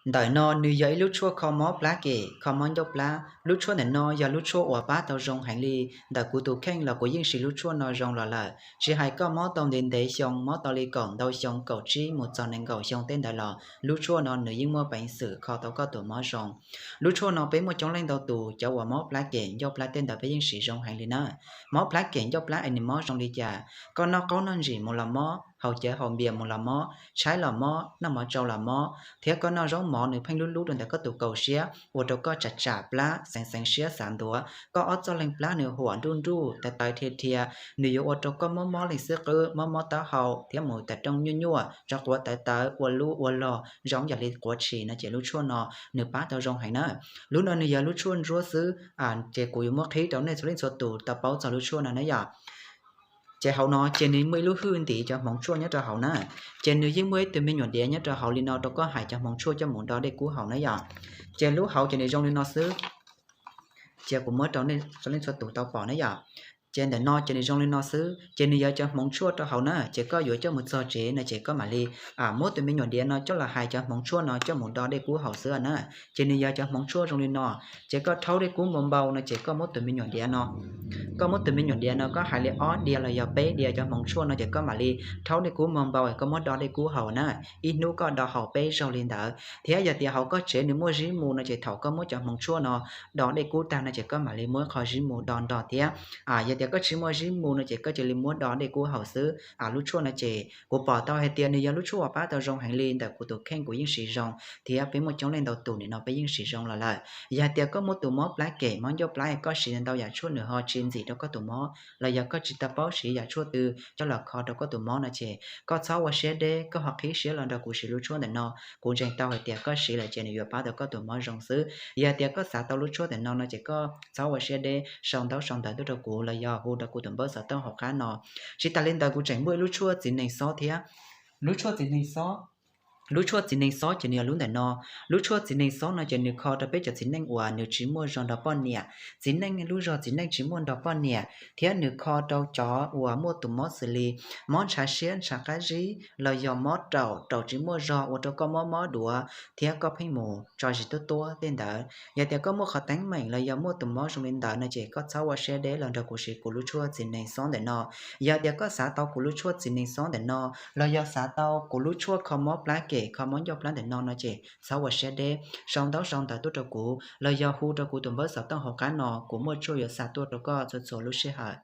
Ntawm no nws yog ib lub tshuaj kho mob plab kem, kho mob ncauj plab. Lub tshuaj ntawm no yog lub tshuaj uas pab tau zoo heev li. Ntawm kuv tus kheej los kuv yeej siv lub tshuaj no zoo los lawm. Tsis hais koj mob tau ntev ntev xyoo, mob tau li kaum ntau xyoo, kaum tsib mus txog nees nkaum xyoo tej ntawd los lub tshuaj no nws yeej muaj peev xwm kho tau koj tus mob zoo. Lub tshuaj no peb muaj coob leej ntau tus, cov uas mob plab kem ncauj plab tej ntawd peb yeej siv zoo heev li na. Mob plab kem ncauj plab es nws mob zoo li cas? Koj noj qaub noj ntsim mus los mob, haus cawv haus npias mus los mob, tshaib los mob, noj mov tsau los mob, thiab koj noj zaub mov nws pheej lub lub rau ntawm koj tus kaum siab, ua rau koj tsam tsam plab, xeev xeev siab xav ntuav, koj ob txoj leeg plab nws huam nruj nruj, tawv tawv dhia dhia, nws yuav ua rau koj mob mob leej xwb qwb, mob mob taub hau thiab mus tas rooj nyuaj nyuaj, tso quav tawv tawv, ua lub ua log zoo yam li quav tshis no ces lub tshuaj no nws pab tau zoo heev na. Lub no nws yog lub tshuaj ntsuab xwb, ces kuv yuav muab qhib rau nej txhua leej txhua tus tau paub txog lub tshuaj no na yom. Ces hauv no ces nws muaj ib lub hwj ntim cov hmoov tshuaj nyob rau hauv na. Ces nws yeej muaj ib tug me nyuam diav nyob rau hauv li no rau koj hais cov hmoov tshuaj coj mus do dej kub haus na yom. Ces lub hauv ces nws zoo li no xwb. Ces kuv muab rau nej txhua leej txhua tus tau pom na yom. Ces ntawm no ces nws zoo li no xwb, ces nws yog cov hmoov tshuaj rau hauv na. Ces koj yuav coj mus txog tsev no ces koj mam li muab tus me nyuam diav no coj los hais cov hmoov tshuaj no coj mus do dej kub haus xwb na. Ces nws yog cov hmoov tshuaj zoo li no. Ces koj rhaub dej kub npau npau no ces koj muab tus me nyuam diav no, koj muab tus me nyuam diav no koj hais li ob diav los yog peb diav cov hmoov tshuaj no ces koj mam li rhaub dej kub npau npau es koj muab do dej kub haus na. Ib hnub koj do haus peb zaug li ntawd. Thiab yog tias hauv koj tsev nws muaj zib mu no ces thaum koj muab cov hmoov tshuaj no do dej kub tag no ces koj mam li muab qho zib mu do nrog thiab. Yog tias koj tsis muaj zib mu no ces koj cia li muab do dej kub haus xwb. Lub tshuaj no ces kuv pom tau hais tias nws yog lub tshuaj uas pab tau zoo heev li, ntawm kuv tus kheej kuv yeej siv zoo, thiab peb muaj coob leej ntau tus nim no peb yeej siv zoo los lawm. Yog hais tias koj muaj tus mob plab kem mob ncauj plab koj siv ntau yam tshuaj nws ho tsis ntxim rau koj tus mob los yog koj tsis tau paub siv yam tshuaj twg coj los kho rau koj tus mob no ces koj txhob ua siab deb, koj ho qhib siab los nrog kuv siv lub tshuaj ntawm no. Kuv ntseeg tau hais tias koj siv lawm ces nws yuav pab tau koj tus mob zoo xwb. Yog hais tias koj xav tau lub tshuaj ntawm no no ces koj txhob ua siab deb, sau ntaub sau ntawv tuaj rau kuv los yog hu rau kuv tus npawb xov tooj hauv qab no. Tsis tas li ntawd kuv tseem muaj ib lub tshuaj txiv neej xob thiab. Lub tshuaj txiv neej xob, lub tshuaj txiv neej xob ces nws yog lub ntawm no. Lub tshuaj txiv neej xob no ces nws kho rau peb cov txiv neej uas nws tsis muaj zog nrog poj niam. Txiv neej lub zog txiv neej tsis muaj nrog poj niam thiab nws kho rau cov uas muaj tus mob xws li mob ntshav siab ntshav qab zib los yog mob raum, raum tsis muaj zog ua rau koj mob mob duav thiab koj pheej mus tso zis tuab tuab tej ntawd. Yog tias koj muaj qhov teeb meem los yog muaj tus mob zoo li ntawd no ces koj txhob ua siab deb los nrog kuv siv kuv lub tshuaj txiv neej xob ntawm no. Yog tias koj xav tau kuv lub tshuaj txiv neej xob ntawm no los yog xav tau kuv lub tshuaj kho mob plab kem kho mob ncauj plab ntawm no no ces txhob ua siab deb, sau ntaub sau ntawv tuaj rau kuv los yog hu rau kuv tus npawb xov tooj hauv qab no, kuv muaj tshuaj yuav xa tuaj rau koj txhua txhua lub sij hawm.